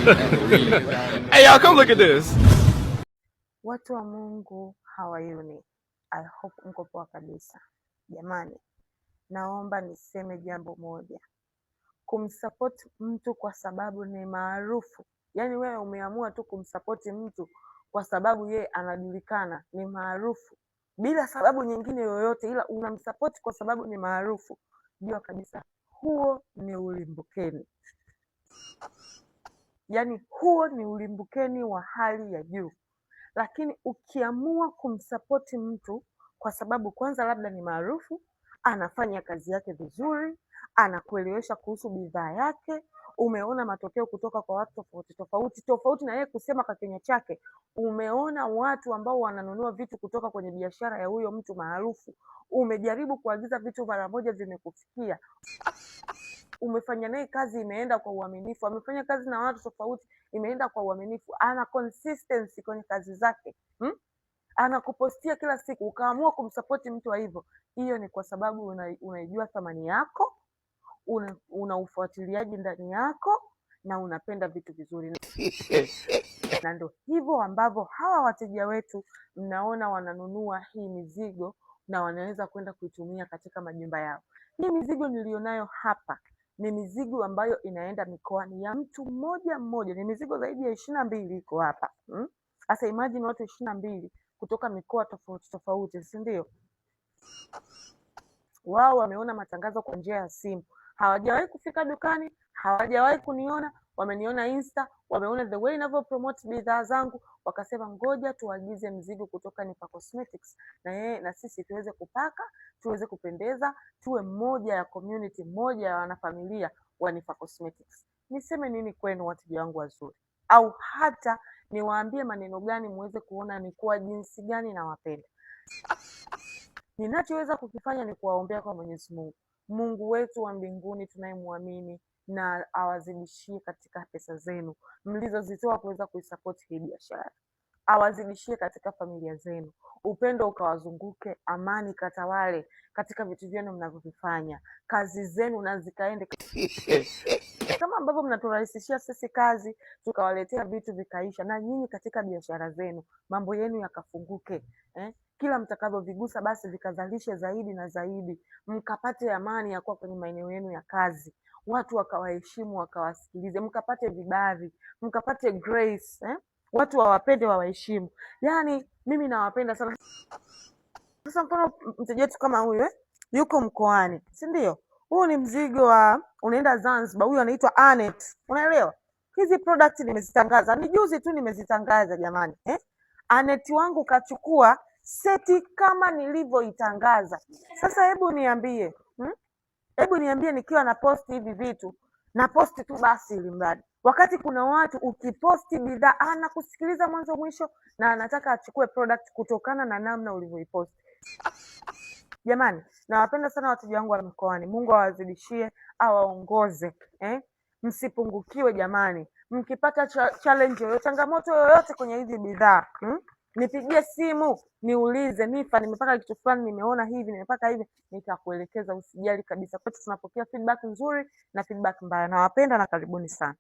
Hey, y'all, come look at this. Watu wa Mungu, how are you? I hope mko poa kabisa. Jamani, naomba niseme jambo moja. Kumsupport mtu kwa sababu ni maarufu, yaani wewe umeamua tu kumsupport mtu kwa sababu yeye anajulikana, ni maarufu, bila sababu nyingine yoyote, ila unamsupport kwa sababu ni maarufu, jua kabisa huo ni ulimbukeni. Yaani huo ni ulimbukeni wa hali ya juu. Lakini ukiamua kumsapoti mtu kwa sababu kwanza labda ni maarufu, anafanya kazi yake vizuri, anakuelewesha kuhusu bidhaa yake, umeona matokeo kutoka kwa watu tofauti tofauti tofauti na yeye kusema kwa kinywa chake, umeona watu ambao wananunua vitu kutoka kwenye biashara ya huyo mtu maarufu, umejaribu kuagiza vitu mara moja vimekufikia, umefanya naye kazi imeenda kwa uaminifu, amefanya kazi na watu tofauti imeenda kwa uaminifu, ana consistency kwenye kazi zake, Anakupostia kila siku, ukaamua kumsapoti mtu wa hivyo, hiyo ni kwa sababu unaijua thamani yako, una ufuatiliaji ndani yako na unapenda vitu vizuri. Na ndo hivyo ambavyo hawa wateja wetu mnaona wananunua hii mizigo na wanaweza kwenda kuitumia katika majumba yao. Hii mizigo nilionayo hapa ni mizigo ambayo inaenda mikoani ya mtu mmoja mmoja, ni mizigo zaidi ya 22 iko hapa. Sasa imagine watu 22 kutoka mikoa tofauti tofauti, si ndio? Wao wameona matangazo kwa njia ya simu, hawajawahi kufika dukani, hawajawahi kuniona, wameniona Insta, wameona the way ninavyo promote bidhaa zangu, wakasema ngoja tuagize mzigo kutoka Nipa Cosmetics na yeye na sisi tuweze kupaka, tuweze kupendeza, tuwe moja ya community, moja ya wanafamilia wa Nipa Cosmetics. Niseme nini kwenu wateja wangu wazuri, au hata niwaambie maneno gani muweze kuona ni kwa jinsi gani nawapenda? Ninachoweza kukifanya ni kuwaombea kwa Mwenyezi Mungu, Mungu wetu wa mbinguni tunayemwamini, na awazidishie katika pesa zenu mlizozitoa kuweza kuisupport hii biashara, awazidishie katika familia zenu, upendo ukawazunguke, amani katawale katika vitu vyenu mnavyovifanya, kazi zenu na zikaende kama ambavyo mnaturahisishia sisi kazi, tukawaletea vitu vikaisha, na nyinyi katika biashara zenu mambo yenu yakafunguke, Kila mtakavyovigusa basi vikazalishe zaidi na zaidi, mkapate amani ya kuwa kwenye maeneo yenu ya kazi, watu wakawaheshimu, wakawasikilize, mkapate vibali, mkapate grace, Watu wawapende, wawaheshimu. Yaani mimi nawapenda sana. Sasa mfano mteja wetu kama huyu, yuko mkoani, si ndio? Huu ni mzigo wa unaenda Zanzibar, huyu anaitwa Anet, unaelewa? Hizi product nimezitangaza ni juzi tu nimezitangaza jamani, Anet wangu kachukua seti kama nilivyoitangaza. Sasa hebu niambie, Hebu niambie nikiwa na posti hivi vitu, na posti tu basi ili mradi, wakati kuna watu ukiposti bidhaa anakusikiliza mwanzo mwisho na anataka achukue product kutokana na namna ulivyoiposti. Jamani, nawapenda sana wateja wangu wa mkoani. Mungu awazidishie, awaongoze, Msipungukiwe jamani. Mkipata challenge yoyote, changamoto yoyote kwenye hizi bidhaa, Nipigie simu niulize, Nifa, nimepaka kitu fulani, nimeona hivi, nimepaka hivi, nitakuelekeza. Usijali kabisa. Kwetu tunapokea feedback nzuri na feedback mbaya. Nawapenda na karibuni sana.